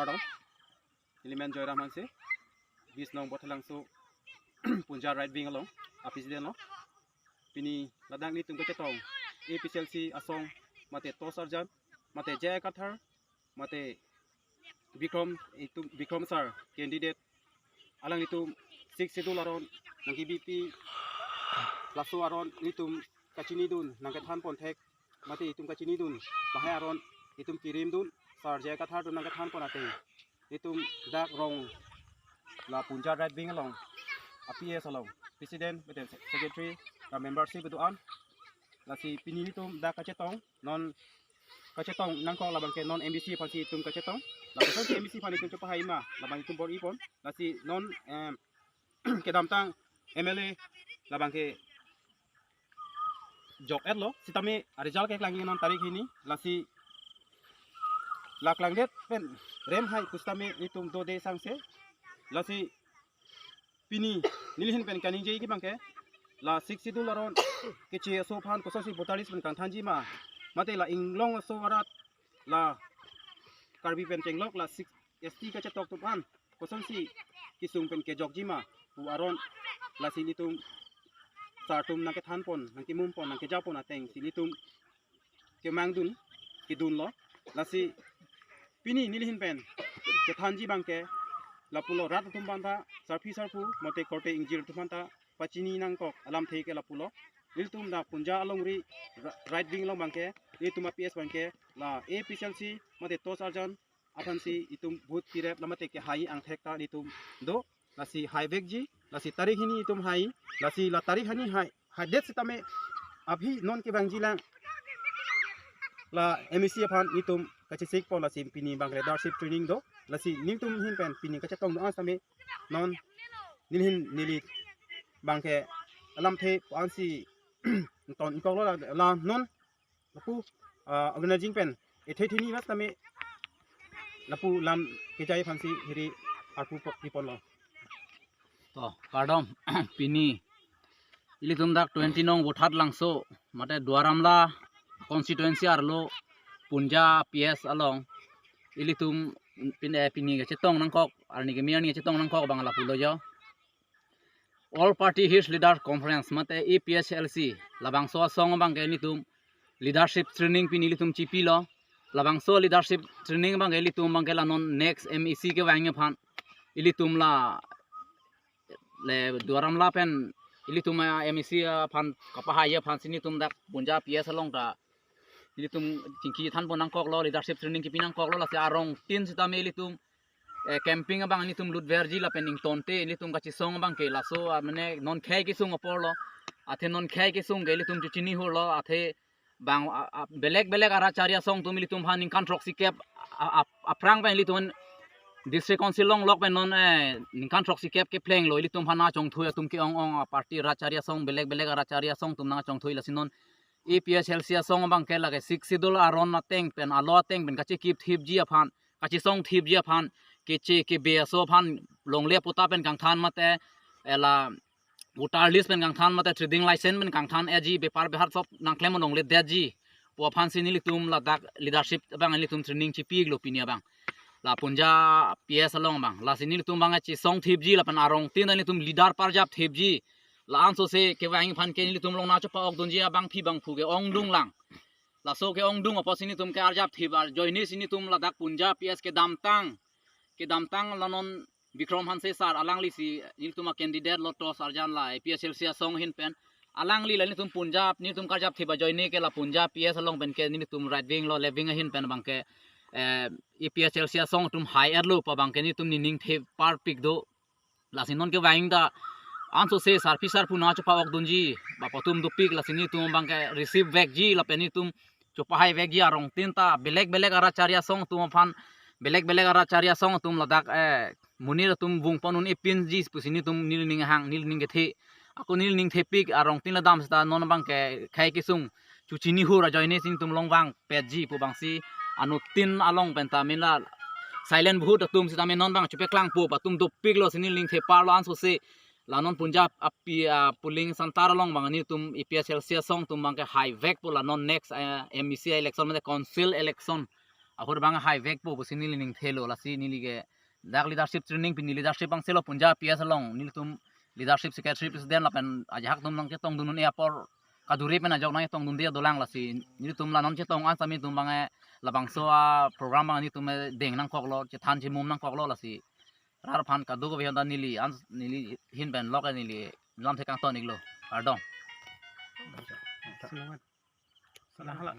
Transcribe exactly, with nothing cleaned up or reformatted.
Kardom. Nelimen Joyram Hanse, bis nong Bothalangso Punja Right Wing along a president lo. Pini ladak nelitum kachetong A P H L C asong mate Tosh Arjan mate J I Kathar mate Bikrom, itum Bikrom sir candidate, alanglitum Sixth Schedule aron nangkebipi, laso aron nelitum kachinidun, nangkethanpon thek mate itum kachinidun, lahai aron itum kirimdun, sir J I Kathar atum nangkethanpon ateng, itum dak rong la Punja Right Wing along, A P S along, president mate secretary, la membership do-an. Lasi pini nelitum dak kachetong, non kachetong nangkok labang ke non M A C aphansi itum kachetong. Lapuson si M A C aphan itum chepahai ma, labang itum bor-ipon. Lasi non, em, kedamtang M L A labang ke jok-etlo, sitame a result ke klang non tarik hini, lasi la klangdet pen rem hai pusitame itum dode sangse. Lasi pini nelihin pen kaningje ke abang ke, la Sixth Schedule aron keche aso aphan kosonsi voter list pen kangthanji ma, mate la inglong aso arat la Karbi pen chenglok la six S T kachetok atum aphan kosonsi kesung pen kejokji ma pu aron, lasi nelitum sir atum nangkethanpon, nangkemumpon, nangkejapon ateng si nelitum kemangdun, kedunlo. Lasi pini nelihin pen kethanji abang ke lapulo, rat atum aphanta, sarpi sarpo mate korte ingjir atum aphanta pachini nangkok alamthe ke lapulo. Nelitum dak Punja alongri ra-, Right Wing along abang ke, nelitum A P S abang ke la A P H L C mate Tosh Arjan aphansi itum vote pirep la mate kehai angthek ta nelitum do. Lasi haivekji, lasi tarik hini itum hai, lasi la tarik hini hai, haidet sitame aphi non kevangji lang la M A C aphan itum kachesikpon, lasi pini abang leadership training do. Lasi nelitum hin pen pini kachetong do-an sitame non nelihin neli abang ke alamthe pu-ansi ton ingkoklo, la, la non lapu, ah, organizing pen ethe thini bas tame lapu lam kejai aphansi hiri arpu pok piponlo. To, kardom. Pini ilitum dak twenty nong Bothatlangso mate Duar Amla constituency arlo Punja P S along ilitum pin, eh, pini kachetong nangkok, arni keme arni kachetong nangkok abang lapulo jo. All Party Hills Leader Conference mate A P H L C labangso asong abang ke nelitum leadership training pini ilitum chipilo. Labangso leadership training abang ke ilitum abang ke la non next M A C kevang aphan ilitum la le Duar Amla pen ilitum, ah, M A C aphan kapahai aphansi nelitum dak Punja P S along ta ilitum chingki thanpon nangkoklo, leadership training kipi nangkoklo, lasi arongtin sitame ilitum, eh, camping abang nelitum lutverji lapen ingtonte nelitum kachesong abang ke laso, ah, mane non khei kesung aporlo. Athe non khei kesung ke nelitum chuchini hurlo, athe bang, ah, ah, belek belek arat chari asong atum ilitum aphan ningkan throksi kep, ah, ah, aphrang pen ilitum District Council longlok pen non, eh, ningkan throksi kep keplenglo, ilitum aphan achongthui atum ke-ong ong, ah, party rat chari asong, belek belek arat chari asong atum nangchongthui, lasi non A P H L C asong abang ke lake Sixth Schedule aron ateng pen, alo ateng pen kachekip thipji aphan, kachesong thipji aphan, keche kebe aso aphan longle patta pen kangthan mate, eh, la voter list pen kangthan mate trading license pen kangthan-etji, bepar behar sob nangklem longle-detji pu aphansi nelitum ladak leadership abang nelitum training chipi-iklo pini abang la Punja P S along abang. Lasi nelitum abang chesong thipji lapen arongtin nelitum leader parjap thipji, la-an sose kevang aphan ke nelitum along nangchepa-okdunji abangpi abangphu ke-ongdung lang. Laso ke-ongdung apotsi nelitum ke-arjap thip ajoinesi nelitum ladak Punja P S kedamtang, kedamtang la non Bikrom Hanse sir alanglisi nelitum a-candidate lo Tosh Arjan la A P H L C asong ahin pen. Alangli la nelitum Punja, nelitum karjap thip ajoine ke la Punja P S along pen ke nelitum right wing lo, left wing ahin pen abang ke, eh, A P H L C asong atum hai-etlo pu abang ke nelitum nening thepar pik do. Lasi non kevang ta ansose sarpi sarpo nangchepa-okdunji bapa atum dopik, lasi nelitum abang ke receive vekji lapen nelitum chepahai vekji, arongtin ta belek belek arat chari asong atum aphan, belek belek arat chari asong atum ladak, eh, monit atum vungpon un-epinji pusi nelitum nelining ahang, nelining kethe. Ako nelining thepik, arongtin la dam seta non abang ke khei kesung chuchini hur ajoinesi nelitum along vangpetji pu abangsi anuttin along pen ta mela silent vote atum sitame non abang chepaklangpo pu atum dopiklo, si nelining theparlo ansose. La non Punja api, ah, polling center along abang nelitum A P H L C asong atum abang ke haivekpo, la non next, eh, M A C election mate council election ahut abang haivekpo pusi neli ningthelo, lasi neli ke dak leadership training pini leadership angselo Punjab P S along nelitum leadership secretary president lapen ajahak atum nangchetongdun un-e apor kaduri pen ajok nangchetongdunde dolang, lasi nelitum la nangchetong an sami atum abang labangso a program abang nelitum deng nangkoklo, chethan chimum nangkoklo, lasi rat aphan kadokave aphanta neli an neli ahin pen lok neli lamthe kangton-iklo. Kardom. Selamat. Salam.